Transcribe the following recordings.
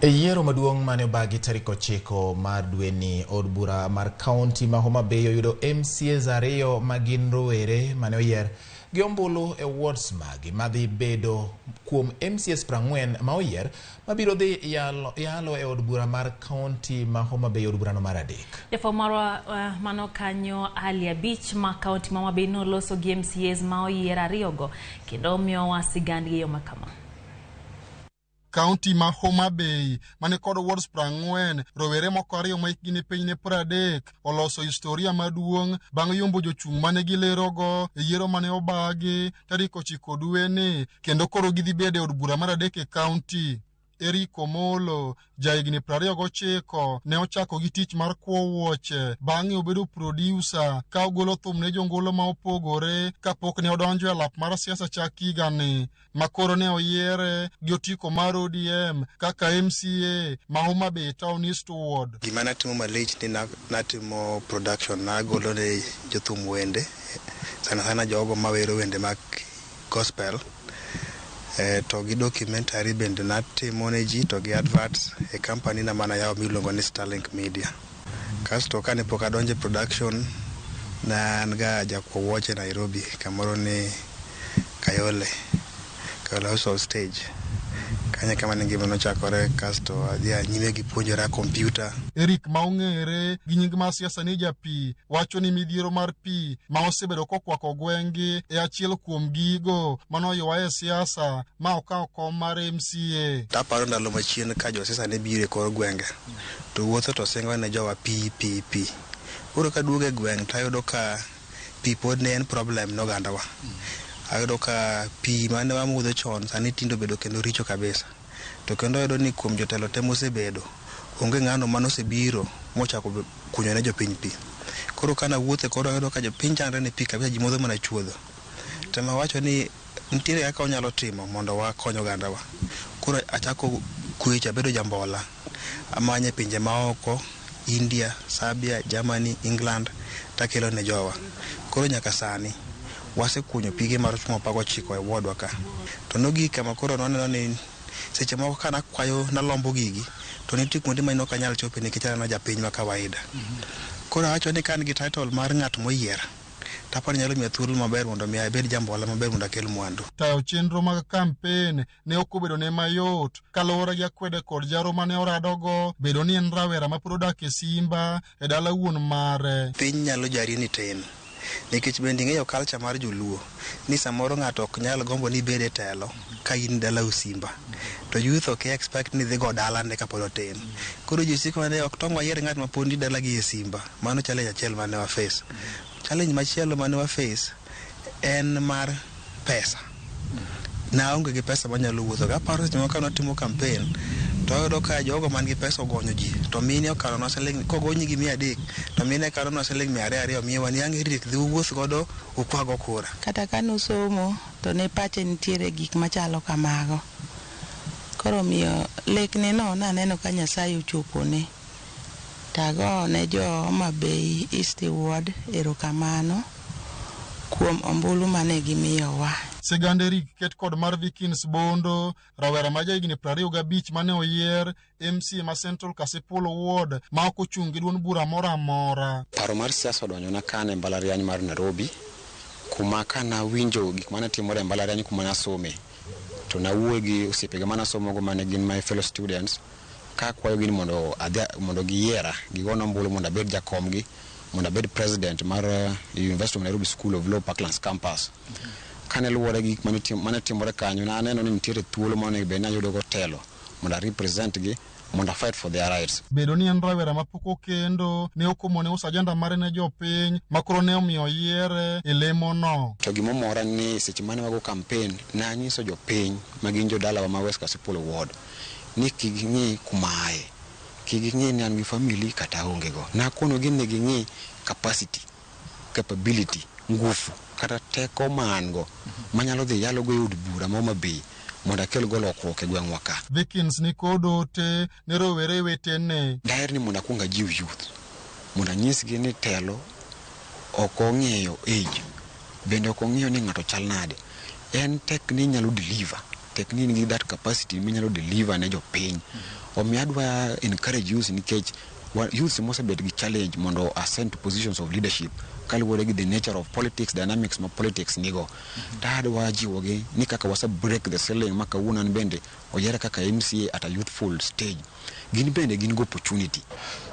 E yiero maduong' mane obagi tarik 9 mar dweni, od bura mar kaunti ma Homa Bay oyudo MCAs 2 ma gin rowere mane oyier gi ombulu e wards magi madhi bedo kuom MCAs 40 ma oyier mabiro dhi yalo e od bura mar kaunti ma Homa Bay, od burano mar 3. Jafwambo marwa mano kanyo Ali Abich ma kaunti ma Homa Bay noloso gi MCAs ma oyier 2 go kendo miyowa sigandgi e yo makama. Kaunti ma Homa Bay mane kod wards 40, rowere moko 2 ma hikgi ni piny ne 30 oloso historia maduong' bang' yombo jochung' mane gilerogo e yiero mane obagi tarik 9 dweni, kendo koro gidhi bedo e od bura mar 3 e kaunti. Eric Omolo, jahigni 29, ne ochako gi tich mar kuo wuoche, bang'e obedo producer ka ogolo thum ne jongolo ma opogore kapok ne odonjo e alap mar siasa chak higani, ma koro ne oyiere gi otiko mar ODM kaka MCA ma Homa Bay Town East Ward. Gima natimo malich ni natimo production, nagolo ne jothum wende, sana sana jogo mawero wende mag gospel. To gi documentary bende natimo ne ji to gi adverts e company na mana yawo miluongo ni Starlink Media. Kasto kane pok adonjo e production, ne an ga jakuo wuoche Nairobi kamoro ni Kayole, Kayole House of Stage. Kanyo kama ne ngima nochakore, kasto adhi nyime gi puonjora computer. Eric ma ong'ere gi nying mar siasa ni Japi wacho ni midhiero mar pi ma osebedo kokwako gweng'gi e achiel kuom gigo manoywaye e siasa ma okawo kom mar MCA. Taparo ndalo machien ka josiasa ne biro e kor gwenge to wuotho to singo ne jowa pi pi pi. Koro kaduogo e gweng' tayudo ka pi pod ne en problem ne ogandawa. Ayudo ka pi mane wamodho chon sani tinde obedo kendo richo kabisa. To kendo ayudo ni kuom jotelo te mosebedo, onge ng'ano manosebiro mochako kunyo ne jopiny pi. Koro kana wuothe koro ayudo ka jopiny chandre ne pi kabisa, ji modho mana chuodho. Tema wacho ni nitiere kaka wanyalo timo mondo wakony ogandawa. Koro achako kwecho, abedo jambola. Amanye pinje maoko, India, Serbia, Germany, England, takelo ne jowa. Koro nyaka sani wasekunyo pige mar 19 e wardwa ka. To nogik kama koro nwaneno ni seche moko ka nakwayo nalombo gigi to nitie kuonde ma ok anyal chope nikech aneno japiny ma kawaida. Koro awacho ni ka an gi title mar ng'at moyier, taparo ni nyalo miya thuolo maber mondo mi abed jambola maber mondo akel mwandu. Tayo chenro mag kampen ne ok obedo ne mayot kaluwore gi akwede kod jaro mane oradogo bedo ni en rawera ma pod odak e Simba e dala wuon mare. Piny nyalo jari ni tin nikech bende ing'eyo culture mar joluo ni samoro ng'ato ok nyal gombo ni ibed e telo ka in dala Simba to youth ok expect ni dhi go dalane kapod otin. Koro ji siko ni ok tong' wayier ng'at ma pod ni dala gi e Simba. Mano challenge achiel mane wa face. Challenge machielo mane wa face en mar pesa. Naonge gi pesa manyalo wuotho. Aparo seche moko ka natimo campaign to ayudo ka jogo man gi pesa ogonyo ji to mine okalonwa siling' kogonyi gi 300 to mine kalonwa siling' 200 miyowa ni ang' Eric dhi uwuoth godo ukwago kura. Kata ka nosomo to ne pache nitiere gik machalo kamago. Koro omiyo lekne no naneno ka Nyasaye ochopone. Tago ne jo Homa Bay East Ward erokamano kuom ombulu mane gimiyowa. Sigand Eric ket kod mar Vikins Bondo, rawera ma jahigni 25 mane oyier MCA ma Central Kasipul Ward ma ok ochung' gi duond bura moro amora. Paro mar siasa odonjona ka an e mbalariany mar Nairobi, kuma kanawinjo gik mane timore e mbalariany kuma nasome, to nawuoyo gi osiepega manasomogo mane gin my fellow students, kakwayogi ni mondo adhi, mondo giyiera, gigona ombulu mondo abed jakomgi, mondo abed president mar University of Nairobi School of Law Parklands Campus. Kane luwore gi gik mane timore kanyo, naneno ni nitiere thuolo monego bed ni ayudogo telo mondo a represent gi, mondo a fight for their rights. Bedo ni en rawera mapok okendo ne ok omone uso ajenda mare ne jopiny ma koro ne omiyo oyiere e lemo no. To gimomora ni seche mane wago campaign, nanyiso jopiny ma gin jodalawa ma West Kasipul Ward ni kik ging'i kuma aye, kik ging'i ni an gi family kata aonge go. Nakonogi ni ging'i capacity, capability, ngufu kata teko ma an go manyalo dhi yalo go e od bura ma Homa Bay mondo akel go lokruok e gweng'wa ka. Vikins ni kod ote ne rowere wetene. Daher ni mondo akuong ajiw youth mondo anyisgi ni telo ok ong'iyo age, bende ok ong'iyo ni ng'ato chal nade. En tek ni inyalo deliver, tek ni in gi that capacity minyalo deliver ne jopiny. Omiyo adwa encourage youth, nikech youths mosebet gi challenge mondo ascend to positions of leadership kaluwore gi the nature of politics, dynamics ma politics nigo. To adwa jiwogi ni kaka wase break the ceiling ma kawuono an bende oyiera kaka MCA at a youthful stage, gin bende gin gi opportunity.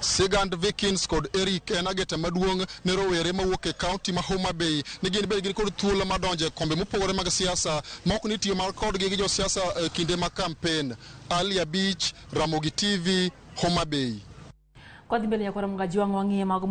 Sigand Vikings kod Eric en ageta maduong' ne rowere mawuok e kaunti ma Homa Bay ni gin bende gin kod thuolo mar donjo e kombe mopogore mag siasa ma ok ni tiyo mar kodgi gi josiasa e kinde mag kampen. Ali Abich, Ramogi TV, Homa Bay. Kwadhi mbele nyakwara Mgaji wang' wang'iye mago.